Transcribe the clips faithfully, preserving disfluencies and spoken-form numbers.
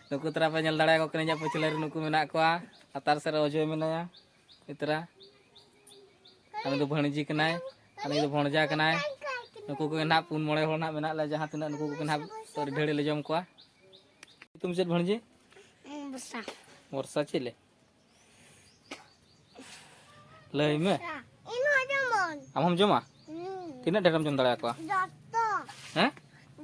ᱱᱩᱠᱩ ᱛᱟᱨᱟ ᱯᱮ ᱧᱮᱞ ᱫᱟᱲᱮᱭᱟᱠᱚ ᱠᱟᱱᱟ, ᱤᱧᱟᱹᱜ ᱯᱟᱹᱪᱷᱞᱟᱹ ᱨᱮ ᱱᱩᱠᱩ ᱢᱮᱱᱟᱜ ᱠᱚᱣᱟ᱾ ᱞᱟᱛᱟᱨ ᱥᱮᱫ ᱨᱮ ᱚᱡᱚᱭ ᱢᱮᱱᱟᱭᱟ, ᱩᱱᱤ ᱛᱟᱨᱟ᱾ ᱩᱱᱤ ᱫᱚ ᱵᱷᱟᱹᱬᱡᱤ ᱠᱟᱱᱟᱭ, ᱩᱱᱤ ᱫᱚ ᱵᱷᱚᱬᱡᱟ ᱠᱟᱱᱟᱭ᱾ ᱱᱩᱠᱩ ᱠᱚᱜᱮ ᱱᱟᱦᱟᱜ ᱯᱩᱱ ᱢᱚᱬᱮ ᱦᱚᱲ ᱱᱟᱦᱟᱜ ᱢᱮᱱᱟᱜ ᱞᱮᱭᱟ, ᱡᱟᱦᱟᱸ ᱛᱤᱱᱟᱹᱜ ᱱᱩᱠᱩ ᱠᱚᱜᱮ ᱱᱟᱦᱟᱜ ᱟᱹᱰᱤ ᱰᱷᱮᱨ ᱞᱮ ᱡᱚᱢ ᱠᱚᱣᱟ᱾ ᱧᱩᱛᱩᱢ ᱪᱮᱫ ᱵᱷᱟᱹᱬᱡᱤ? ᱵᱚᱨᱥᱟ᱾ ᱵᱚᱨᱥᱟ ᱪᱮᱫ ᱞᱮ? ᱞᱟᱹᱭ ᱢᱮ᱾ ᱵᱚᱨᱥᱟ᱾ ᱤᱧ ᱦᱚᱸ ᱡᱮᱢᱚᱱ᱾ ᱟᱢ ᱦᱚᱸᱢ ᱡᱚᱢᱟ? ᱦᱩᱸ᱾ ᱛᱤᱱᱟᱹᱜ ᱰᱷᱮᱨᱮᱢ ᱡᱚᱢ ᱫᱟᱲᱮᱭᱟᱠᱚᱣᱟ? ᱡᱚᱛᱚ᱾ ᱦᱮᱸ?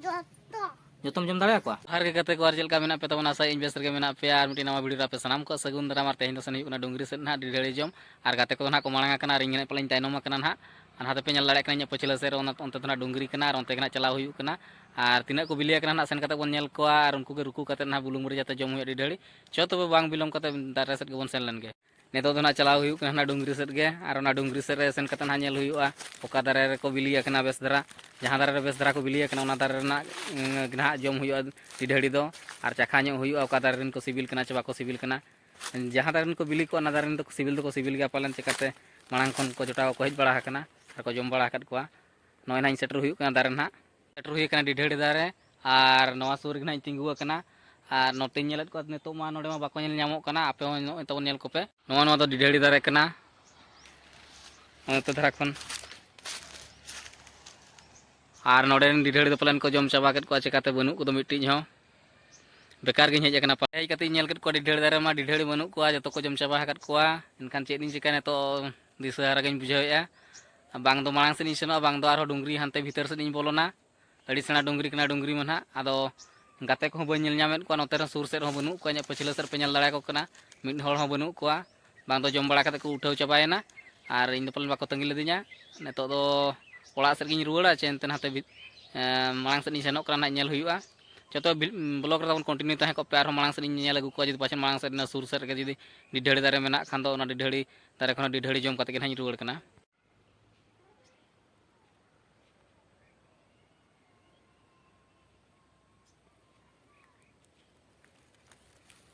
ᱡᱚᱛᱚ᱾ ᱡᱚᱛᱚᱢ ᱡᱚᱢ ᱫᱟᱲᱮᱭᱟᱠᱚᱣᱟ? ᱡᱚᱦᱟᱨ ᱜᱮ ᱜᱟᱛᱮ ᱠᱚ, ᱟᱨ ᱪᱮᱫ ᱞᱮᱠᱟ ᱢᱮᱱᱟᱜ ᱯᱮ ᱛᱟᱵᱚᱱᱟ? ᱟᱥᱟᱭᱟᱹᱧ ᱵᱮᱥ ᱨᱮᱜᱮ ᱢᱮᱱᱟᱜ ᱯᱮᱭᱟ᱾ ᱟᱨ ᱢᱤᱫᱴᱤᱡ ᱱᱟᱣᱟ video ᱨᱮ ᱟᱯᱮ ᱥᱟᱱᱟᱢ ᱠᱚ ᱥᱟᱹᱜᱩᱱ ᱫᱟᱨᱟᱢ᱾ ᱟᱨ ᱛᱮᱦᱮᱧ ᱫᱚ ᱥᱮᱱ ᱦᱩᱭᱩᱜ ᱠᱟᱱᱟ ᱰᱩᱝᱜᱽᱨᱤ ᱥᱮᱫ ᱱᱟᱦᱟᱜ, ᱰᱤᱰᱷᱟᱹᱲᱤ ᱡᱚᱢ᱾ ᱟᱨ ᱜᱟᱛᱮ ᱠᱚᱫᱚ ᱱᱟᱦᱟᱜ ᱠᱚ ᱢᱟᱲᱟᱝ ᱟᱠᱟᱱᱟ ᱟᱨ ᱤᱧ ᱜᱮ ᱱᱟᱦᱟᱜ ᱯᱟᱞᱮᱧ ᱛᱟᱭᱱᱚᱢ ᱟᱠᱟᱱᱟ ᱱᱟᱦᱟᱜ᱾ ᱟᱨ ᱱᱟᱦᱟᱜ ᱫᱚᱯᱮ ᱧᱮᱞ ᱫᱟᱲᱮᱭᱟᱜ ᱠᱟᱱᱟ ᱤᱧᱟᱹᱜ ᱯᱟᱹᱪᱷᱞᱟᱹ ᱥᱮᱫ ᱨᱮ ᱚᱱᱟ, ᱚᱱᱛᱮ ᱫᱚ ᱱᱟᱦᱟᱜ ᱰᱩᱝᱜᱽᱨᱤ ᱠᱟᱱᱟ ᱟᱨ ᱚᱱᱛᱮ ᱜᱮ ᱱᱟᱦᱟᱜ ᱪᱟᱞᱟᱣ ᱦᱩᱭᱩᱜ ᱠᱟᱱᱟ᱾ ᱟᱨ ᱛᱤᱱᱟᱹᱜ ᱠᱚ ᱵᱤᱞᱤ ᱟᱠᱟᱱᱟ ᱱᱟᱦᱟᱜ ᱥᱮᱱ ᱠᱟᱛᱮ ᱵᱚᱱ ᱧᱮᱞ ᱠᱚᱣᱟ ᱟᱨ ᱩᱱᱠᱩ ᱜᱮ ᱨᱩᱠᱩ ᱠᱟᱛᱮ ᱱᱟᱦᱟᱜ ᱵᱩᱞᱩᱝ ᱢᱟᱹᱨᱤᱪ ᱟᱛᱮ ᱡᱚᱢ ᱦᱩᱭᱩᱜᱼᱟ ᱰᱤᱰᱷᱟᱹᱲᱤ᱾ ᱪᱚ ᱛᱚᱵᱮ ᱵᱟᱝ ᱵᱤᱞᱚᱢ ᱠᱟᱛᱮ ᱫᱟᱨᱮ ᱥᱮᱫ ᱜᱮᱵᱚᱱ ᱥᱮᱱ ᱞᱮᱱ ᱜᱮ᱾ ᱱᱤᱛᱚᱜ ᱫᱚ ᱱᱟᱦᱟᱜ ᱪᱟᱞᱟᱣ ᱦᱩᱭᱩᱜ ᱠᱟᱱᱟ ᱱᱟᱦᱟᱜ ᱰᱩᱝᱜᱽᱨᱤ ᱥᱮᱫ ᱜᱮ, ᱟᱨ ᱚᱱᱟ ᱰᱩᱝᱜᱽᱨᱤ ᱥᱮᱫ ᱨᱮ ᱥᱮᱱ ᱠᱟᱛᱮ ᱱᱟᱦᱟᱜ ᱧᱮᱞ ᱦᱩᱭᱩᱜᱼᱟ ᱚᱠᱟ ᱫᱟᱨᱮ ᱨᱮᱠᱚ ᱵᱤᱞᱤ ᱟᱠᱟᱱᱟ ᱵᱮᱥ ᱫᱷᱟᱨᱟ᱾ ᱡᱟᱦᱟᱸ ᱫᱟᱨᱮ ᱨᱮ ᱵᱮᱥ ᱫᱷᱟᱨᱟ ᱠᱚ ᱵᱤᱞᱤ ᱟᱠᱟᱱᱟ ᱚᱱᱟ ᱫᱟᱨᱮ ᱨᱮᱱᱟᱜ, ᱩᱸ, ᱜᱮ ᱱᱟᱦᱟᱜ ᱡᱚᱢ ᱦᱩᱭᱩᱜᱼᱟ ᱰᱤᱰᱷᱟᱹᱲᱤ ᱫᱚ, ᱟᱨ ᱪᱟᱠᱷᱟ ᱧᱚᱜ ᱦᱩᱭᱩᱜᱼᱟ ᱚᱠᱟ ᱫᱟᱨᱮ ᱨᱮᱱ ᱠᱚ ᱥᱤᱵᱤᱞ ᱠᱟᱱᱟ ᱪᱮ ᱵᱟᱠᱚ ᱥᱤᱵᱤᱞ ᱠᱟᱱᱟ᱾ ᱡᱟᱦᱟᱸ ᱫᱟᱨᱮ ᱨᱮᱱ ᱠᱚ ᱵᱤᱞᱤ ᱠᱚᱜᱼᱟ ᱚᱱᱟ ᱫᱟᱨᱮ ᱨᱮᱱ ᱫᱚ ᱥᱤᱵᱤᱞ ᱫᱚᱠᱚ ᱥᱤᱵᱤᱞ ᱜᱮᱭᱟ ᱯᱟᱞᱮᱱ, ᱪᱤᱠᱟᱹᱛᱮ ᱢᱟᱲᱟᱝ ᱠᱷᱚᱱ ᱠᱚ ᱡᱚᱴᱟᱣ ᱠᱚ ᱦᱮᱡ ᱵᱟᱲᱟ ᱟᱠᱟᱱᱟ ᱟᱨ ᱠᱚ ᱡᱚᱢ ᱵᱟᱲᱟ ᱟᱠᱟᱫ ᱠᱚᱣᱟ᱾ ᱱᱚᱜᱼᱚᱭ ᱱᱟᱦᱟᱜ ᱤᱧ ᱥᱮᱴᱮᱨ ᱦᱩᱭᱩᱜ ᱠᱟᱱᱟ ᱫᱟᱨᱮ ᱱᱟᱦᱟᱜ᱾ ᱥᱮᱴᱮᱨ ᱦᱩᱭ ᱟᱠᱟᱱᱟ ᱰᱤᱰᱷᱟᱹᱲᱤ ᱫᱟᱨᱮ, ᱟᱨ ᱱᱚᱣᱟ ᱥᱩᱨ ᱨᱮᱜᱮ ᱱᱟᱦᱟᱜ ᱤᱧ ᱛᱤᱸᱜᱩ ᱟᱠᱟᱱᱟ᱾ ᱟᱨ ᱱᱚᱛᱮᱧ ᱧᱮᱞᱮᱫ ᱠᱚᱣᱟ ᱱᱤᱛᱚᱜ ᱢᱟ ᱱᱚᱰᱮ ᱢᱟ ᱵᱟᱠᱚ ᱧᱮᱞ ᱧᱟᱢᱚᱜ ᱠᱟᱱᱟ, ᱟᱯᱮ ᱦᱚᱸ ᱱᱚᱜᱼᱚᱭ ᱛᱟᱵᱚᱱ ᱧᱮᱞ ᱠᱚᱯᱮ᱾ ᱱᱚᱣᱟ, ᱱᱚᱣᱟ ᱫᱚ ᱰᱤᱰᱷᱟᱹᱲᱤ ᱫᱟᱨᱮ ᱠᱟᱱᱟ, ᱱᱚᱛᱮ ᱫᱷᱟᱨᱟ ᱠᱷᱚᱱ᱾ ᱟᱨ ᱱᱚᱰᱮ ᱨᱮᱱ ᱰᱤᱰᱷᱟᱹᱲᱤ ᱫᱚ ᱯᱟᱞᱮᱱ ᱠᱚ ᱡᱚᱢ ᱪᱟᱵᱟ ᱠᱮᱫ ᱠᱚᱣᱟ, ᱪᱮᱠᱟᱛᱮ ᱵᱟᱹᱱᱩᱜ ᱠᱚᱫᱚ ᱢᱤᱫᱴᱤᱡ ᱦᱚᱸ᱾ ᱵᱮᱠᱟᱨ ᱜᱤᱧ ᱦᱮᱡ ᱟᱠᱟᱱᱟ᱾ ᱦᱮᱡ ᱠᱟᱛᱮ ᱤᱧ ᱧᱮᱞ ᱠᱮᱫ ᱠᱚᱣᱟ ᱰᱤᱰᱷᱟᱹᱲᱤ ᱫᱟᱨᱮ ᱢᱟ ᱰᱤᱰᱷᱟᱹᱲᱤ ᱵᱟᱹᱱᱩᱜ ᱠᱚᱣᱟ, ᱡᱚᱛᱚ ᱠᱚ ᱡᱚᱢ ᱪᱟᱵᱟ ᱟᱠᱟᱫ ᱠᱚᱣᱟ᱾ ᱮᱱᱠᱷᱟᱱ ᱪᱮᱫ ᱤᱧ ᱪᱤᱠᱟᱹᱭᱟ ᱱᱤᱛᱚᱜ, ᱫᱤᱥᱟᱹ ᱦᱟᱨᱟ ᱜᱤᱧ ᱵᱩᱡᱷᱟᱹᱣᱮᱫᱼᱟ᱾ ᱵᱟᱝ ᱫᱚ ᱢᱟᱲᱟᱝ ᱥᱮᱫ ᱤᱧ ᱥᱮᱱᱚᱜᱼᱟ, ᱵᱟᱝ ᱫᱚ ᱟᱨᱦᱚᱸ ᱰᱩᱝᱜᱽᱨᱤ ᱦᱟᱱᱛᱮ ᱵᱷᱤᱛᱟᱹᱨ ᱥᱮᱫ ᱤᱧ ᱵᱚᱞᱚᱱᱟ᱾ ᱟᱹᱰᱤ ᱥᱮᱬᱟ ᱰᱩᱝᱜᱽᱨᱤ ᱠᱟᱱᱟ ᱰᱩᱝᱜᱽᱨᱤ ᱢᱟ ᱱᱟᱦᱟᱜ᱾ ᱟᱫᱚ ᱜᱟᱛᱮ ᱠᱚᱦᱚᱸ ᱵᱟᱹᱧ ᱧᱮᱞ ᱧᱟᱢᱮᱫ ᱠᱚᱣᱟ, ᱱᱚᱛᱮ ᱨᱮ ᱥᱩᱨ ᱥᱮᱫ ᱨᱮᱦᱚᱸ ᱵᱟᱹᱱᱩᱜ ᱠᱚᱣᱟ, ᱤᱧᱟᱹᱜ ᱯᱟᱹᱪᱷᱞᱟᱹ ᱥᱮᱫ ᱯᱮ ᱧᱮᱞ ᱫᱟᱲᱮᱭᱟᱠᱚ ᱠᱟᱱᱟ, ᱢᱤᱫ ᱦᱚᱲ ᱦᱚᱸ ᱵᱟᱹᱱᱩᱜ ᱠᱚᱣᱟ᱾ ᱵᱟᱝ ᱫᱚ ᱡᱚᱢ ᱵᱟᱲᱟ ᱠᱟᱛᱮ ᱠᱚ ᱩᱴᱷᱟᱹᱣ ᱪᱟᱵᱟᱭᱮᱱᱟ, ᱟᱨ ᱤᱧ ᱫᱚ ᱯᱟᱞᱮᱱ ᱵᱟᱠᱚ ᱛᱟᱺᱜᱤ ᱞᱤᱫᱤᱧᱟ᱾ ᱱᱤᱛᱚᱜ ᱫᱚ ᱚᱲᱟᱜ ᱥᱮᱫ ᱜᱤᱧ ᱨᱩᱣᱟᱹᱲᱟ ᱪᱮ ᱮᱱᱛᱮ ᱱᱟᱛᱮ ᱵᱷᱤ-, ᱮᱸ, ᱢᱟᱲᱟᱝ ᱥᱮᱫ ᱤᱧ ᱥᱮᱱᱚᱜ ᱠᱟᱱᱟ ᱱᱟᱦᱟᱜ, ᱧᱮᱞ ᱦᱩᱭᱩᱜᱼᱟ᱾ ᱡᱚᱛᱚ ᱵᱷᱤ-, vlog ᱨᱮ ᱛᱟᱵᱚᱱ continue ᱛᱟᱦᱮᱸ ᱠᱚᱜ ᱯᱮ, ᱟᱨᱦᱚᱸ ᱢᱟᱲᱟᱝ ᱥᱮᱫ ᱤᱧ ᱧᱮᱞ ᱟᱹᱜᱩ ᱠᱚᱣᱟ, ᱡᱩᱫᱤ ᱯᱟᱪᱷᱮ ᱢᱟᱲᱟᱝ ᱥᱮᱫ ᱨᱮ ᱥᱩᱨ ᱥᱮᱫ ᱨᱮᱜᱮ ᱡᱩᱫᱤ ᱰᱤᱰᱷᱟᱹᱲᱤ ᱫᱟᱨᱮ ᱢᱮᱱᱟᱜ ᱠᱷᱟᱱ ᱫᱚ ᱚᱱᱟ ᱰᱤᱰᱷᱟᱹᱲᱤ ᱫᱟᱨᱮ ᱠᱷᱚᱱ ᱰᱤᱰᱷᱟᱹᱲᱤ ᱡᱚᱢ ᱠᱟᱛᱮ ᱜᱮ ᱱᱟᱦᱟᱜ ᱤᱧ ᱨᱩᱣᱟᱹᱲ ᱠᱟᱱᱟ᱾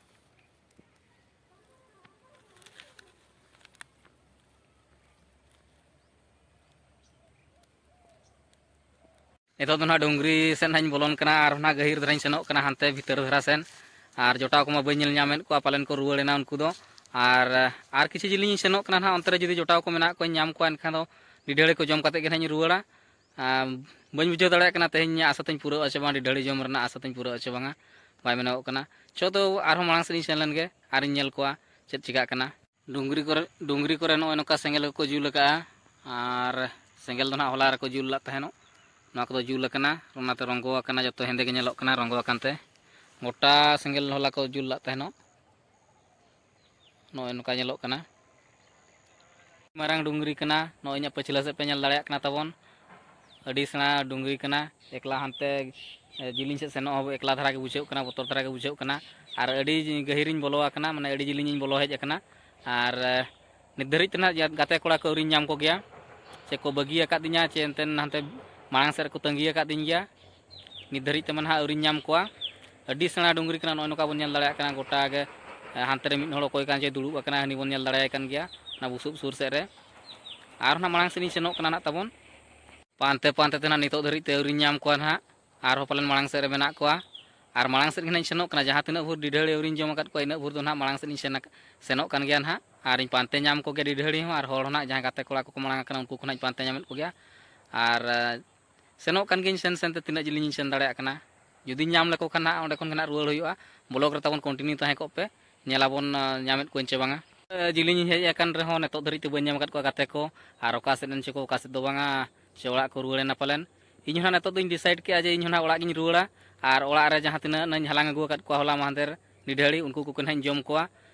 ᱱᱤᱛᱚᱜ ᱫᱚ ᱱᱟᱦᱟᱜ ᱰᱩᱝᱨᱤ ᱥᱮᱫ ᱱᱟᱦᱟᱜ ᱤᱧ ᱵᱚᱞᱚᱱ ᱠᱟᱱᱟ, ᱟᱨ ᱱᱟᱦᱟᱜ ᱜᱟᱹᱦᱤᱨ ᱫᱷᱟᱨᱟᱧ ᱥᱮᱱᱚᱜ ᱠᱟᱱᱟ ᱦᱟᱱᱛᱮ ᱵᱷᱤᱛᱟᱹᱨ ᱫᱷᱟᱨᱟ ᱥᱮᱱ᱾ ᱟᱨ ᱡᱚᱴᱟᱣ ᱠᱚᱢᱟ ᱵᱟᱹᱧ ᱧᱮᱞ ᱧᱟᱢᱮᱫ ᱠᱚᱣᱟ, ᱯᱟᱞᱮᱱ ᱠᱚ ᱨᱩᱣᱟᱹᱲ ᱮᱱᱟ ᱩᱱᱠᱩ ᱫᱚ᱾ ᱟᱨ, ᱟᱨ ᱠᱤᱪᱷᱩ ᱡᱤᱞᱤᱧ ᱤᱧ ᱥᱮᱱᱚᱜ ᱠᱟᱱᱟ ᱱᱟᱦᱟᱜ, ᱚᱱᱛᱮ ᱨᱮ ᱡᱩᱫᱤ ᱡᱚᱴᱟᱣ ᱠᱚ ᱢᱮᱱᱟᱜ ᱠᱚᱣᱟᱧ ᱧᱟᱢ ᱠᱚᱣᱟ, ᱮᱱᱠᱷᱟᱱ ᱫᱚ ᱰᱤᱰᱷᱟᱹᱲᱤ ᱠᱚ ᱡᱚᱢ ᱠᱟᱛᱮ ᱜᱮ ᱱᱟᱦᱟᱜ ᱤᱧ ᱨᱩᱣᱟᱹᱲᱟ᱾ ᱟᱨ ᱵᱟᱹᱧ ᱵᱩᱡᱷᱟᱹᱣ ᱫᱟᱲᱮᱭᱟᱜ ᱠᱟᱱᱟ ᱛᱮᱦᱮᱧ ᱤᱧᱟᱹᱜ ᱟᱥᱟ ᱛᱤᱧ ᱯᱩᱨᱟᱹᱜᱼᱟ ᱥᱮ ᱵᱟᱝ, ᱰᱤᱰᱷᱟᱹᱲᱤ ᱡᱚᱢ ᱨᱮᱱᱟᱜ ᱟᱥᱟ ᱛᱤᱧ ᱯᱩᱨᱟᱹᱜᱼᱟ ᱥᱮ ᱵᱟᱝᱟ, ᱵᱟᱭ ᱢᱮᱱᱚᱜᱚᱜ ᱠᱟᱱᱟ᱾ ᱪᱚ ᱛᱚ ᱟᱨᱦᱚᱸ ᱢᱟᱲᱟᱝ ᱥᱮᱫ ᱤᱧ ᱥᱮᱱ ᱞᱮᱱ ᱜᱮ, ᱟᱨᱤᱧ ᱧᱮᱞ ᱠᱚᱣᱟ ᱪᱮᱫ ᱪᱤᱠᱟᱹᱜ ᱠᱟᱱᱟ᱾ ᱰᱩᱝᱨᱤ ᱠᱚᱨᱮ, ᱰᱩᱝᱨᱤ ᱠᱚᱨᱮ ᱱᱚᱜᱼᱚᱭ ᱱᱚᱝᱠᱟ ᱥᱮᱸᱜᱮᱞ ᱠᱚᱠᱚ ᱡᱩᱞ ᱟᱠᱟᱜᱼᱟ, ᱟᱨ ᱥᱮᱸᱜᱮᱞ ᱫᱚ ᱱᱟᱦᱟᱜ ᱦᱚᱞᱟ ᱨᱮᱠᱚ ᱡᱩᱞ ᱞᱟᱜ ᱛᱟᱦᱮᱱᱚᱜ᱾ ᱱᱚᱣᱟ ᱠᱚᱫᱚ ᱡᱩᱞ ᱟᱠᱟᱱᱟ, ᱚᱱᱟᱛᱮ ᱨᱚᱸᱜᱚ ᱟᱠᱟᱱᱟ, ᱡᱚᱛᱚ ᱦᱮᱸᱫᱮ ᱜᱮ ᱧᱮᱞᱚᱜ ᱠᱟᱱᱟ ᱨᱚᱸᱜᱚ ᱟᱠᱟᱱ ᱛᱮ᱾ ᱜᱚᱴᱟ ᱥᱮᱸᱜᱮᱞ ᱦᱚᱞᱟ ᱠᱚ ᱡᱩᱞ ᱞᱟᱜ ᱛᱟᱦᱮᱱᱚᱜ᱾ ᱱᱚᱜᱼᱚᱭ ᱱᱚᱝᱠᱟ ᱧᱮᱞᱚᱜ ᱠᱟᱱᱟ᱾ ᱢᱟᱨᱟᱝ ᱰᱩᱝᱨᱤ ᱠᱟᱱᱟ, ᱱᱚᱜᱼᱚᱭ ᱤᱧᱟᱹᱜ ᱯᱟᱹᱪᱷᱞᱟᱹ ᱥᱮᱫ ᱯᱮ ᱧᱮᱞ ᱫᱟᱲᱮᱭᱟᱜ ᱠᱟᱱᱟ ᱛᱟᱵᱚᱱ, ᱟᱹᱰᱤ ᱥᱮᱬᱟ ᱰᱩᱝᱨᱤ ᱠᱟᱱᱟ᱾ ᱮᱠᱞᱟ ᱦᱟᱱᱛᱮ, ᱮ, ᱡᱤᱞᱤᱧ ᱥᱮᱫ ᱥᱮᱱᱚᱜ ᱦᱚᱸ ᱮᱠᱞᱟ ᱫᱷᱟᱨᱟ ᱜᱮ ᱵᱩᱡᱷᱟᱹᱜ ᱠᱟᱱᱟ, ᱵᱚᱛᱚᱨ ᱫᱷᱟᱨᱟ ᱜᱮ ᱵᱩᱡᱷᱟᱹᱜ ᱠᱟᱱᱟ᱾ ᱟᱨ ᱟᱹᱰᱤ ᱜᱟᱹᱦᱤᱨᱤᱧ ᱵᱚᱞᱚ ᱟᱠᱟᱱᱟ, ᱢᱟᱱᱮ ᱟᱹᱰᱤ ᱡᱤᱞᱤᱧᱤᱧ ᱵᱚᱞᱚ ᱦᱮᱡ ᱟᱠᱟᱱᱟ᱾ ᱟᱨ, ᱮ, ᱱᱤᱛ ᱫᱷᱟᱹᱨᱤᱡ ᱛᱮ ᱱᱟᱦᱟᱜ ᱜᱟᱛᱮ ᱠᱚᱲᱟ ᱠᱚ ᱟᱹᱣᱨᱤᱧ ᱧᱟᱢ ᱠᱚᱜᱮᱭᱟ, ᱪᱮ ᱠᱚ ᱵᱟᱹᱜᱤ ᱟᱠᱟᱫᱤᱧᱟ, ᱪᱮ ᱮᱱᱛᱮ ᱦᱟᱱᱛᱮ ᱢᱟᱲᱟᱝ ᱥᱮᱫ ᱨᱮᱠᱚ ᱛᱟᱺᱜᱤ ᱟᱠᱟᱫᱤᱧ ᱜᱮᱭᱟ᱾ ᱱᱤᱛ ᱫᱷᱟᱹᱨᱤᱡ ᱛᱮᱢᱟ ᱱᱟᱦᱟᱜ ᱟᱹᱣᱨᱤᱧ ᱧᱟᱢ ᱠᱚᱣᱟ᱾ ᱟᱹᱰᱤ ᱥᱮᱬᱟ ᱰᱩᱝᱨᱤ ᱠᱟᱱᱟ, ᱱᱚᱜᱼᱚᱭ ᱱᱚᱝᱠᱟ ᱵᱚᱱ ᱧᱮᱞ ᱫᱟᱲᱮᱭᱟᱜ ᱠᱟᱱᱟ ᱜᱚᱴᱟ ᱜᱮ᱾ ᱮ, ᱦᱟᱱᱛᱮ ᱨᱮ ᱢᱤᱫ ᱦᱚᱲ ᱚᱠᱚᱭ ᱠᱟᱱ ᱪᱚᱭ ᱫᱩᱲᱩᱵ ᱟᱠᱟᱱᱟ, ᱦᱟᱹᱱᱤ ᱵᱚᱱ ᱧᱮᱞ ᱫᱟᱲᱮᱭᱟᱭ ᱠᱟᱱ ᱜᱮᱭᱟ ᱚᱱᱟ ᱵᱩᱥᱩᱵ ᱥᱩᱨ ᱥᱮᱫ ᱨᱮ᱾ ᱟᱨᱦᱚᱸ ᱱᱟᱦᱟᱜ ᱢᱟᱲᱟᱝ ᱥᱮᱫ ᱤᱧ ᱥᱮᱱᱚᱜ ᱠᱟᱱᱟ ᱱᱟᱦᱟᱜ ᱛᱟᱵᱚᱱ᱾ ᱯᱟᱱᱛᱮ ᱯᱟᱱᱛᱮ ᱛᱮ ᱱᱟᱦᱟᱜ ᱱᱤᱛᱚᱜ ᱫᱷᱟᱹᱨᱤᱡ ᱛᱮ ᱟᱹᱣᱨᱤᱧ ᱧᱟᱢ ᱠᱚᱣᱟ ᱱᱟᱦᱟᱜ᱾ ᱟᱨᱦᱚᱸ ᱯᱟᱞᱮᱱ ᱢᱟᱲᱟᱝ ᱥᱮᱫ ᱨᱮ ᱢᱮᱱᱟᱜ ᱠᱚᱣᱟ᱾ ᱟᱨ ᱢᱟᱲᱟᱝ ᱥᱮᱫ ᱜᱮ ᱱᱟᱦᱟᱜ ᱤᱧ ᱥᱮᱱᱚᱜ ᱠᱟᱱᱟ, ᱡᱟᱦᱟᱸ ᱛᱤᱱᱟᱹᱜ ᱵᱷᱳᱨ ᱰᱤᱰᱷᱟᱹᱲᱤ ᱟᱹᱣᱨᱤᱧ ᱡᱚᱢ ᱟᱠᱟᱫ ᱠᱚᱣᱟ, ᱤᱱᱟᱹᱜ ᱵᱷᱳᱨ ᱫᱚ ᱱᱟᱦᱟᱜ ᱢᱟᱲᱟᱝ ᱥᱮᱫ ᱤᱧ ᱥᱮᱱ ᱟᱠ-, ᱥᱮᱱᱚᱜ ᱠᱟᱱ ᱜᱮᱭᱟ ᱱᱟᱦᱟᱜ᱾ ᱟᱨᱤᱧ ᱯᱟᱱᱛᱮ ᱧᱟᱢ ᱠᱚᱜᱮᱭᱟ ᱰᱤᱰᱷᱟᱹᱲᱤ ᱦᱚᱸ, ᱟᱨ ᱦᱚᱲ ᱦᱚᱸ ᱱᱟᱦᱟᱜ ᱡᱟᱦᱟᱸᱭ ᱜᱟᱛᱮ ᱠᱚᱲᱟ ᱠᱚᱠᱚ ᱢᱟᱲᱟᱝ ᱟᱠᱟᱱᱟ, ᱩᱱᱠᱩ ᱠᱚ ᱱᱟᱦᱟᱜ ᱤᱧ ᱯᱟᱱᱛᱮ ᱧᱟᱢᱮᱫ ᱠᱚᱜᱮᱭᱟ᱾ ᱟᱨ, ᱮ, ᱥᱮᱱᱚᱜ ᱠᱟᱱ ᱜᱤᱭᱟᱹᱧ ᱥᱮᱱ ᱥᱮᱱᱛᱮ ᱛᱤᱱᱟᱹᱜ ᱡᱤᱞᱤᱧ ᱤᱧ ᱥᱮᱱ ᱫᱟᱲᱮᱭᱟᱜ ᱠᱟᱱᱟ᱾ ᱡᱩᱫᱤᱧ ᱧᱟᱢ ᱞᱮᱠᱚ ᱠᱷᱟᱱ ᱱᱟᱦᱟᱜ ᱚᱸᱰᱮ ᱠᱷᱚᱱ ᱜᱮ ᱱᱟᱦᱟᱜ ᱨᱩᱣᱟᱹᱲ ᱦᱩᱭᱩᱜᱼᱟ᱾ ᱵᱞᱚᱜ ᱨᱮ ᱛᱟᱵᱚᱱ ᱠᱚᱱᱴᱤᱱᱤᱭᱩ ᱛᱟᱦᱮᱸ ᱠᱚᱜ ᱯᱮ, ᱧᱮᱞᱟᱵᱚᱱ, ᱮ, ᱡᱤᱞᱤᱧ ᱤᱧ ᱦᱮᱡ ᱟᱠᱟᱱ ᱨᱮᱦᱚᱸ ᱱᱤᱛᱚᱜ ᱫᱷᱟᱹᱨᱤᱡ ᱛᱮ ᱵᱟᱹᱧ ᱧᱟᱢ ᱟᱠᱟᱫ ᱠᱚᱣᱟ ᱜᱟᱛᱮ ᱠᱚ, ᱟᱨ ᱚᱠᱟ ᱥᱮᱫ ᱮᱱ ᱪᱚᱠᱚ, ᱚᱠᱟ ᱥᱮᱫ ᱫᱚ ᱵᱟᱝᱟ, ᱥᱮ ᱚᱲᱟᱜ ᱠᱚ ᱨᱩᱣᱟᱹᱲ ᱮᱱᱟ ᱯᱟᱞᱮᱱ᱾ ᱤᱧ ᱦᱚᱸ ᱱᱟᱦᱟᱜ ᱱᱤᱛᱚᱜ ᱫᱚᱧ ᱰᱤᱥᱟᱭᱤᱰ ᱠᱮᱜᱼᱟ ᱡᱮ ᱤᱧ ᱦᱚᱸ ᱱᱟᱦᱟᱜ ᱚᱲᱟᱜ ᱜᱤᱧ ᱨᱩᱣᱟᱹᱲᱟ, ᱟᱨ ᱚᱲᱟᱜ ᱨᱮ ᱡᱟᱦᱟᱸ ᱛᱤᱱᱟᱹᱜ ᱱᱟᱧ ᱦᱟᱞᱟᱝ ᱟᱹᱜᱩ ᱟᱠᱟᱫ ᱠᱚᱣᱟ ᱦᱚᱞᱟ ᱢᱟᱦᱫᱮᱨ ᱰᱤᱰᱷᱟᱹᱲᱤ, ᱩᱱᱠᱩ ᱠᱚᱜᱮ ᱱᱟᱦᱟᱜ ᱤᱧ ᱡᱚᱢ ᱠᱚᱣᱟ᱾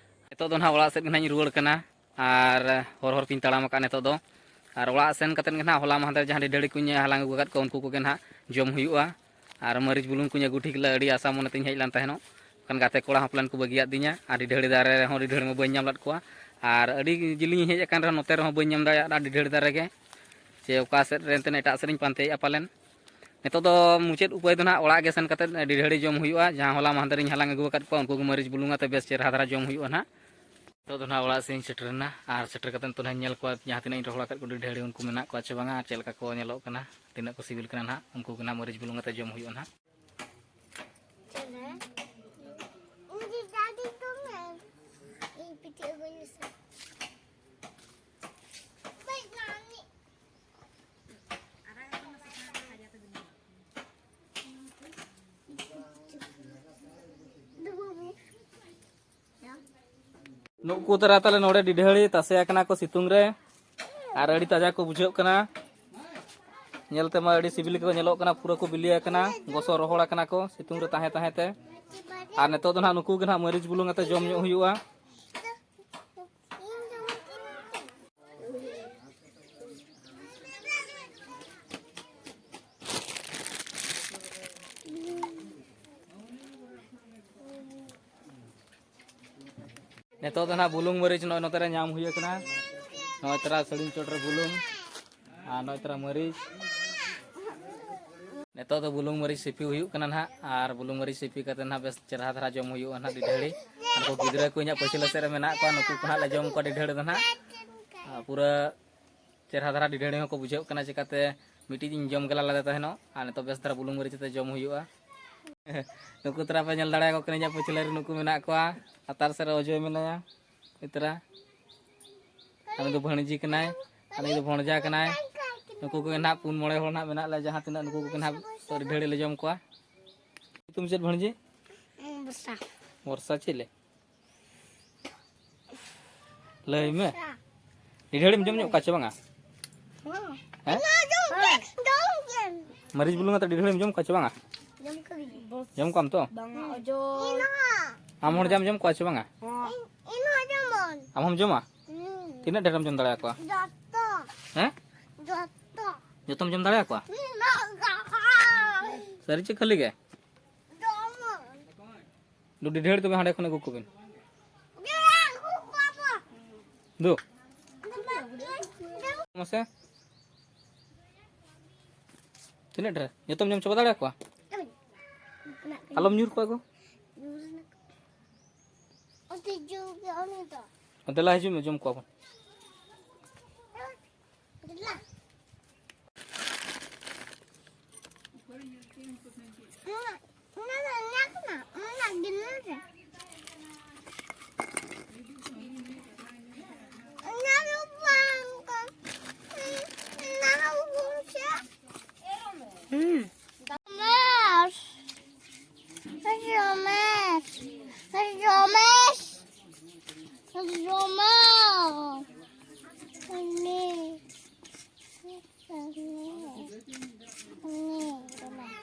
ᱱᱤᱛᱚᱜ ᱫᱚ ᱱᱟᱦᱟᱜ ᱚᱲᱟᱜ ᱥᱮᱫ ᱜᱮ ᱱᱟᱦᱟᱜ ᱤᱧ ᱨᱩᱣᱟᱹᱲ ᱠᱟᱱᱟ, ᱟᱨ ᱦᱚᱨ ᱦᱚᱨ ᱛᱤᱧ ᱛᱟᱲᱟᱢ ᱟᱠᱟᱫ ᱱᱤᱛᱚᱜ ᱫᱚ᱾ ᱟᱨ ᱚᱲᱟᱜ ᱥᱮᱱ ᱠᱟᱛᱮᱫ ᱜᱮ ᱱᱟᱦᱟᱜ ᱦᱚᱞᱟ ᱢᱟᱦᱫᱮᱨ ᱡᱟᱦᱟᱸ ᱰᱤᱰᱷᱟᱹᱲᱤ ᱠᱚᱧ ᱦᱟᱞᱟᱝ ᱟᱹᱜᱩ ᱟᱠᱟᱫ ᱠᱚᱣᱟ, ᱩᱱᱠᱩ ᱠᱚᱜᱮ ᱱᱟᱦᱟᱜ ᱡᱚᱢ ᱦᱩᱭᱩᱜᱼᱟ᱾ ᱟᱨ ᱢᱟᱹᱨᱤᱪ ᱵᱩᱞᱩᱝ ᱠᱚᱧ ᱟᱹᱜᱩ ᱴᱷᱤᱠ ᱞᱮᱫᱟ, ᱟᱹᱰᱤ ᱟᱥᱟ ᱢᱚᱱᱮ ᱛᱤᱧ ᱦᱮᱡ ᱞᱮᱱ ᱛᱟᱦᱮᱱᱚᱜ, ᱢᱮᱱᱠᱷᱟᱱ ᱜᱟᱛᱮ ᱠᱚᱲᱟ ᱦᱚᱸ ᱯᱟᱞᱮᱱ ᱠᱚ ᱵᱟᱹᱜᱤᱭᱟᱫ ᱫᱤᱧᱟ᱾ ᱟᱨ ᱰᱤᱰᱷᱟᱹᱲᱤ ᱫᱟᱨᱮ ᱨᱮᱦᱚᱸ ᱰᱤᱰᱷᱟᱹᱲᱤ ᱢᱟ ᱵᱟᱹᱧ ᱧᱟᱢ ᱞᱮᱫ ᱠᱚᱣᱟ᱾ ᱟᱨ ᱟᱹᱰᱤ ᱡᱤᱞᱤᱧ ᱤᱧ ᱦᱮᱡ ᱟᱠᱟᱱ ᱨᱮᱦᱚᱸ ᱱᱚᱛᱮ ᱨᱮᱦᱚᱸ ᱵᱟᱹᱧ ᱧᱟᱢ ᱫᱟᱲᱮᱭᱟᱜᱼᱟ ᱰᱤᱰᱷᱟᱹᱲᱤ ᱫᱟᱨᱮ ᱜᱮ, ᱪᱮ ᱚᱠᱟ ᱥᱮᱫ ᱨᱮ ᱮᱱᱛᱮᱫ ᱮᱴᱟᱜ ᱥᱮᱫ ᱨᱤᱧ ᱯᱟᱱᱛᱮᱭᱮᱫᱼᱟ ᱯᱟᱞᱮᱱ᱾ ᱱᱤᱛᱚᱜ ᱫᱚ ᱢᱩᱪᱟᱹᱫ ᱩᱯᱟᱹᱭ ᱫᱚ ᱱᱟᱦᱟᱜ ᱚᱲᱟᱜ ᱜᱮ ᱥᱮᱱ ᱠᱟᱛᱮᱫ ᱰᱤᱰᱷᱟᱹᱲᱤ ᱡᱚᱢ ᱦᱩᱭᱩᱜᱼᱟ, ᱡᱟᱦᱟᱸ ᱦᱚᱞᱟ ᱢᱟᱦᱫᱮᱨ ᱤᱧ ᱦᱟᱞᱟᱝ ᱟᱹᱜᱩ ᱟᱠᱟᱫ ᱠᱚᱣᱟ, ᱩᱱᱠᱩ ᱜᱮ ᱢᱟᱹᱨᱤᱪ ᱵᱩᱞᱩᱝ ᱟᱛᱮ ᱵᱮᱥ ᱪᱮᱦᱨᱟ ᱫᱷᱟᱨᱟ ᱡᱚᱢ ᱦᱩᱭᱩᱜᱼᱟ ᱱᱟᱦᱟᱜ᱾ ᱱᱤᱛᱚᱜ ᱫᱚ ᱱᱟᱦᱟᱜ ᱚᱲᱟᱜ ᱥᱮᱫ ᱤᱧ ᱥᱮᱴᱮᱨᱮᱱᱟ ᱟᱨ ᱥᱮᱴᱮᱨ ᱠᱟᱛᱮ ᱱᱤᱛᱚᱜ ᱱᱟᱦᱟᱜ ᱤᱧ ᱧᱮᱞ ᱠᱚᱣᱟ ᱡᱟᱦᱟᱸ ᱛᱤᱱᱟᱹᱜ ᱤᱧ ᱨᱚᱦᱚᱲ ᱟᱠᱟᱫ ᱠᱚ ᱰᱤᱰᱷᱟᱹᱲᱤ ᱩᱱᱠᱩ ᱢᱮᱱᱟᱜ ᱠᱚᱣᱟ ᱪᱮ ᱵᱟᱝᱟ ᱟᱨ ᱪᱮᱫ ᱞᱮᱠᱟ ᱠᱚ ᱧᱮᱞᱚᱜ ᱠᱟᱱᱟ, ᱛᱤᱱᱟᱹᱜ ᱠᱚ ᱥᱤᱵᱤᱞ ᱠᱟᱱᱟ ᱱᱟᱦᱟᱜ, ᱩᱱᱠᱩ ᱜᱮ ᱱᱟᱦᱟᱜ ᱢᱟᱹᱨᱤᱪ ᱵᱩᱞᱩᱝ ᱟᱛᱮ ᱡᱚᱢ ᱦᱩᱭᱩᱜᱼᱟ ᱱᱟᱦᱟᱜ᱾ ᱱᱩᱠᱩ ᱛᱟᱨᱟ ᱛᱟᱞᱮ ᱱᱚᱰᱮ ᱰᱤᱰᱷᱟᱹᱲᱤ ᱛᱟᱥᱮ ᱟᱠᱟᱱᱟ ᱠᱚ ᱥᱤᱛᱩᱝ ᱨᱮ, ᱟᱨ ᱟᱹᱰᱤ ᱛᱟᱡᱟ ᱠᱚ ᱵᱩᱡᱷᱟᱹᱜ ᱠᱟᱱᱟ᱾ ᱧᱮᱞ ᱛᱮᱢᱟ ᱟᱹᱰᱤ ᱥᱤᱵᱤᱞ ᱜᱮᱠᱚ ᱧᱮᱞᱚᱜ ᱠᱟᱱᱟ, ᱯᱩᱨᱟᱹ ᱠᱚ ᱵᱤᱞᱤ ᱟᱠᱟᱱᱟ, ᱜᱚᱥᱚ ᱨᱚᱦᱚᱲ ᱟᱠᱟᱱᱟ ᱠᱚ ᱥᱤᱛᱩᱝ ᱨᱮ ᱛᱟᱦᱮᱸ ᱛᱟᱦᱮᱸ ᱛᱮ᱾ ᱟᱨ ᱱᱤᱛᱚᱜ ᱫᱚ ᱱᱟᱦᱟᱜ ᱱᱩᱠᱩ ᱜᱮ ᱱᱟᱦᱟᱜ ᱢᱟᱹᱨᱤᱪ ᱵᱩᱞᱩᱝ ᱟᱛᱮ ᱡᱚᱢ ᱧᱚᱜ ᱦᱩᱭᱩᱜᱼᱟ᱾ ᱱᱤᱛᱚᱜ ᱫᱚ ᱱᱟᱦᱟᱜ ᱵᱩᱞᱩᱝ ᱢᱟᱹᱨᱤᱪ ᱱᱚᱜᱼᱚᱭ ᱱᱚᱛᱮ ᱨᱮ ᱧᱟᱢ ᱦᱩᱭ ᱟᱠᱟᱱᱟ᱾ ᱱᱚᱜᱼᱚᱭ ᱛᱟᱨᱟ ᱥᱟᱹᱲᱤᱢ ᱪᱚᱴ ᱨᱮ ᱵᱩᱞᱩᱝ ᱟᱨ ᱱᱚᱜᱼᱚᱭ ᱛᱟᱨᱟ ᱢᱟᱹᱨᱤᱪ᱾ ᱱᱤᱛᱚᱜ ᱫᱚ ᱵᱩᱞᱩᱝ ᱢᱟᱹᱨᱤᱪ ᱥᱤᱯᱤ ᱦᱩᱭᱩᱜ ᱠᱟᱱᱟ ᱱᱟᱦᱟᱜ, ᱟᱨ ᱵᱩᱞᱩᱝ ᱢᱟᱹᱨᱤᱪ ᱥᱤᱯᱤ ᱠᱟᱛᱮ ᱱᱟᱦᱟᱜ ᱵᱮᱥ ᱪᱮᱦᱨᱟ ᱫᱷᱟᱨᱟ ᱡᱚᱢ ᱦᱩᱭᱩᱜᱼᱟ ᱱᱟᱦᱟᱜ ᱰᱤᱰᱷᱟᱹᱲᱤ᱾ ᱟᱨ ᱩᱱᱠᱩ ᱜᱤᱫᱽᱨᱟᱹ ᱠᱚ ᱤᱧᱟᱹᱜ ᱯᱟᱹᱪᱷᱞᱟᱹ ᱥᱮᱫ ᱨᱮ ᱢᱮᱱᱟᱜ ᱠᱚᱣᱟ, ᱱᱩᱠᱩ ᱠᱚ ᱱᱟᱦᱟᱜ ᱞᱮ ᱡᱚᱢ ᱠᱚᱣᱟ ᱰᱤᱰᱷᱟᱹᱲᱤ ᱫᱚ ᱱᱟᱦᱟᱜ᱾ ᱟᱨ ᱯᱩᱨᱟᱹ ᱪᱮᱦᱨᱟ ᱫᱷᱟᱨᱟ ᱰᱤᱰᱷᱟᱹᱲᱤ ᱦᱚᱸᱠᱚ ᱵᱩᱡᱷᱟᱹᱜ ᱠᱟᱱᱟ, ᱪᱤᱠᱟᱹᱛᱮ ᱢᱤᱫᱴᱤᱡ ᱤᱧ ᱡᱚᱢ ᱜᱮᱞᱟ ᱞᱮᱫᱮ ᱛᱟᱦᱮᱱᱚᱜ, ᱟᱨ ᱱᱤᱛᱚᱜ ᱵᱮᱥ ᱫᱷᱟᱨᱟ ᱵᱩᱞᱩᱝ ᱢᱟᱹᱨᱤᱪ ᱟᱛᱮ ᱡᱚᱢ ᱦᱩᱭᱩᱜᱼᱟ᱾ ᱱᱩᱠᱩ ᱛᱟᱨᱟ ᱯᱮ ᱧᱮᱞ ᱫᱟᱲᱮᱭᱟᱠᱚ ᱠᱟᱱᱟ, ᱤᱧᱟᱹᱜ ᱯᱟᱹᱪᱷᱞᱟᱹ ᱨᱮ ᱱᱩᱠᱩ ᱢᱮᱱᱟᱜ ᱠᱚᱣᱟ, ᱞᱟᱛᱟᱨ ᱥᱮᱫ ᱨᱮ ᱚᱡᱚᱭ ᱢᱮᱱᱟᱭᱟ᱾ ᱢᱤᱛᱨᱟ᱾ ᱟᱨ ᱩᱱᱤ ᱫᱚ ᱵᱷᱟᱹᱬᱡᱤ ᱠᱟᱱᱟᱭ, ᱟᱨ ᱩᱱᱤ ᱫᱚ ᱵᱷᱚᱬᱡᱟ ᱠᱟᱱᱟᱭ᱾ ᱱᱩᱠᱩ ᱠᱚᱜᱮ ᱱᱟᱦᱟᱜ ᱯᱩᱱ ᱢᱚᱬᱮ ᱦᱚᱲ ᱱᱟᱦᱟᱜ ᱢᱮᱱᱟᱜ ᱞᱮᱭᱟ, ᱡᱟᱦᱟᱸ ᱛᱤᱱᱟᱹᱜ ᱱᱩᱠᱩ ᱠᱚᱜᱮ ᱱᱟᱦᱟᱜ ᱰᱤᱰᱷᱟᱹᱲᱤ ᱞᱮ ᱡᱚᱢ ᱠᱚᱣᱟ᱾ ᱧᱩᱛᱩᱢ ᱪᱮᱫ ᱵᱷᱟᱹᱬᱡᱤ? ᱵᱚᱨᱥᱟ᱾ ᱵᱚᱨᱥᱟ ᱪᱮᱫ ᱞᱮ? ᱞᱟᱹᱭ ᱢᱮ᱾ ᱵᱚᱨᱥᱟ᱾ ᱰᱤᱰᱷᱟᱹᱲᱤᱢ ᱡᱚᱢ ᱧᱚᱜ ᱠᱟᱜ ᱪᱮ ᱵᱟᱝᱟ? ᱦᱚᱸ᱾ ᱦᱮᱸ? ᱤᱧ ᱦᱚᱸ ᱡᱚᱢ ᱠᱮᱫ, ᱡᱚᱢ ᱠᱮᱫ᱾ ᱢᱟᱹᱨᱤᱪ ᱵᱩᱞᱩᱝ ᱟᱛᱮ ᱰᱤᱰᱷᱟᱹᱲᱤᱢ ᱡᱚᱢ ᱠᱟᱜ ᱪᱮ ᱵᱟᱝᱟ? ᱡᱚᱢ ᱠᱟᱜ ᱜᱤᱭᱟᱹᱧ᱾ ᱡᱚᱢ ᱠᱟᱜ ᱟᱢ ᱛᱚ? ᱵᱟᱝᱟ, ᱚᱡᱚᱭ᱾ ᱤᱧ ᱦᱚᱸ᱾ ᱟᱢ ᱦᱚᱲ ᱡᱟᱢ ᱡᱚᱢ ᱠᱚᱣᱟ ᱪᱮ ᱵᱟᱝᱟ? ᱦᱚᱸ᱾ ᱤᱧ, ᱤᱧ ᱦᱚᱸ ᱡᱚᱢᱟᱹᱧ᱾ ᱟᱢ ᱦᱚᱸᱢ ᱡᱚᱢᱟ? ᱦᱩᱸ᱾ ᱛᱤᱱᱟᱹᱜ ᱰᱷᱮᱨᱮᱢ ᱡᱚᱢ ᱫᱟᱲᱮᱭᱟᱠᱚᱣᱟ? ᱡᱚᱛᱚ᱾ ᱦᱮᱸ? ᱡᱚᱛᱚ᱾ ᱡᱚᱛᱚᱢ ᱡᱚᱢ ᱫᱟᱲᱮᱭᱟᱠᱚᱣᱟ? ᱛᱤᱱᱟᱹᱜ ᱜᱟᱱ? ᱥᱟᱹᱨᱤ ᱪᱮ ᱠᱷᱟᱹᱞᱤ ᱜᱮ? ᱡᱚᱢᱟᱹᱧ᱾ ᱫᱩ ᱰᱤᱰᱷᱟᱹᱲᱤ ᱛᱚᱵᱮ ᱦᱟᱸᱰᱮ ᱠᱷᱚᱱ ᱟᱹᱜᱩ ᱠᱚᱵᱤᱱ᱾ ᱡᱚᱢ ᱠᱚᱣᱟ ᱵᱚ᱾ ᱫᱩ᱾ ᱡᱚᱢ᱾ ᱢᱟᱥᱮ᱾ ᱛᱤᱱᱟᱹᱜ ᱰᱷᱮᱨ? ᱡᱚᱛᱚᱢ ᱡᱚᱢ ᱪᱟᱵᱟ ᱫᱟᱲᱮᱭᱟᱠᱚᱣᱟ? ᱟᱞᱚᱢ ᱧᱩᱨ ᱠᱚᱣᱟ ᱜᱚ᱾ ᱧᱩᱨ ᱱᱟᱠᱚ᱾ ᱚᱱᱛᱮ ᱡᱚᱢ ᱜᱮ ᱩᱱᱤ ᱫᱚ᱾ ᱫᱮᱞᱟ ᱦᱤᱡᱩᱜ ᱢᱮ, ᱡᱚᱢ ᱠᱚᱣᱟ ᱵᱚᱱ᱾ ᱦᱩᱸ᱾ ᱨᱚᱢᱮᱥ, ᱨᱚᱢᱮᱥ, ᱨᱚᱢᱮᱥ, ᱨᱚᱢᱮᱥ᱾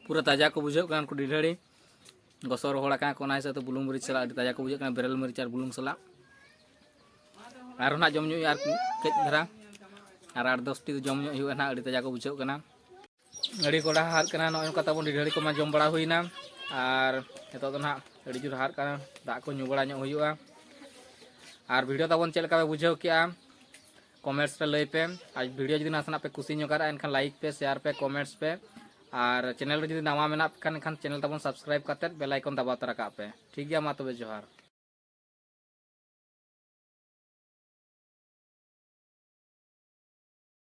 ᱯᱩᱨᱟᱹ ᱛᱟᱡᱟ ᱠᱚ ᱵᱩᱡᱷᱟᱹᱜ ᱠᱟᱱᱟ ᱩᱱᱠᱩ ᱰᱤᱰᱷᱟᱹᱲᱤ᱾ ᱜᱚᱥᱚ ᱨᱚᱦᱚᱲ ᱟᱠᱟᱱᱟ ᱠᱚ, ᱚᱱᱟ ᱦᱤᱥᱟᱹᱵ ᱛᱮ ᱵᱩᱞᱩᱝ ᱢᱟᱹᱨᱤᱪ ᱥᱟᱞᱟᱜ ᱟᱹᱰᱤ ᱛᱟᱡᱟ ᱠᱚ ᱵᱩᱡᱷᱟᱹᱜ ᱠᱟᱱᱟ, ᱵᱮᱨᱮᱞ ᱢᱟᱹᱨᱤᱪ ᱟᱨ ᱵᱩᱞᱩᱝ ᱥᱟᱞᱟᱜ᱾ ᱟᱨᱦᱚᱸ ᱱᱟᱦᱟᱜ ᱡᱚᱢ ᱧᱩ ᱦᱩᱭᱩᱜᱼᱟ ᱟᱨ ᱠᱟᱹᱡ ᱫᱷᱟᱨᱟ, ᱟᱨ ᱟᱴ ᱫᱚᱥ ᱴᱤ ᱫᱚ ᱡᱚᱢ ᱧᱩ ᱦᱩᱭᱩᱜᱼᱟ ᱱᱟᱦᱟᱜ, ᱟᱹᱰᱤ ᱛᱟᱡᱟ ᱠᱚ ᱵᱩᱡᱷᱟᱹᱜ ᱠᱟᱱᱟ᱾ ᱟᱹᱰᱤ ᱠᱚ ᱦᱟᱨᱟᱜ ᱠᱟᱱᱟ, ᱱᱚᱜᱼᱚᱭ ᱱᱚᱝᱠᱟ ᱛᱟᱵᱚᱱ ᱰᱤᱰᱷᱟᱹᱲᱤ ᱠᱚᱢᱟ ᱡᱚᱢ ᱵᱟᱲᱟ ᱦᱩᱭᱱᱟ, ᱟᱨ ᱱᱤᱛᱚᱜ ᱫᱚ ᱱᱟᱦᱟᱜ ᱟᱹᱰᱤ ᱡᱳᱨ ᱦᱟᱨᱟᱜ ᱠᱟᱱᱟ, ᱫᱟᱜ ᱠᱚ ᱧᱩ ᱵᱟᱲᱟ ᱧᱚᱜ ᱦᱩᱭᱩᱜᱼᱟ᱾ ᱟᱨ ᱵᱷᱤᱰᱤᱭᱳ ᱛᱟᱵᱚᱱ ᱪᱮᱫ ᱞᱮᱠᱟ ᱯᱮ ᱵᱩᱡᱷᱟᱹᱣ ᱠᱮᱜᱼᱟ, ᱠᱚᱢᱮᱱᱴᱥ ᱨᱮ ᱞᱟᱹᱭ ᱯᱮ᱾ ᱟᱨ ᱵᱷᱤᱰᱤᱭᱳ ᱡᱩᱫᱤ ᱱᱟᱥᱮᱱᱟᱜ ᱯᱮ ᱠᱩᱥᱤ ᱧᱚᱜ ᱠᱟᱜᱼᱟ, ᱮᱱᱠᱷᱟᱱ ᱞᱟᱭᱤᱠ ᱯᱮ, ᱥᱮᱭᱟᱨ ᱯᱮ, ᱠᱚᱢᱮᱱᱴᱥ ᱯᱮ᱾ ᱟᱨ ᱪᱮᱱᱮᱞ ᱨᱮ ᱡᱩᱫᱤ ᱱᱟᱣᱟ ᱢᱮᱱᱟᱜ ᱯᱮ ᱠᱷᱟᱱ, ᱮᱱᱠᱷᱟᱱ ᱪᱮᱱᱮᱞ ᱛᱟᱵᱚᱱ ᱥᱟᱵᱥᱠᱨᱟᱭᱤᱵ ᱠᱟᱛᱮᱫ ᱵᱮᱞ ᱟᱭᱠᱚᱱ ᱫᱟᱵᱟᱣ ᱛᱚᱨᱟ ᱠᱟᱜ ᱯᱮ᱾ ᱴᱷᱤᱠ ᱜᱮᱭᱟ, ᱢᱟ ᱛᱚᱵᱮ ᱡᱚᱦᱟᱨ᱾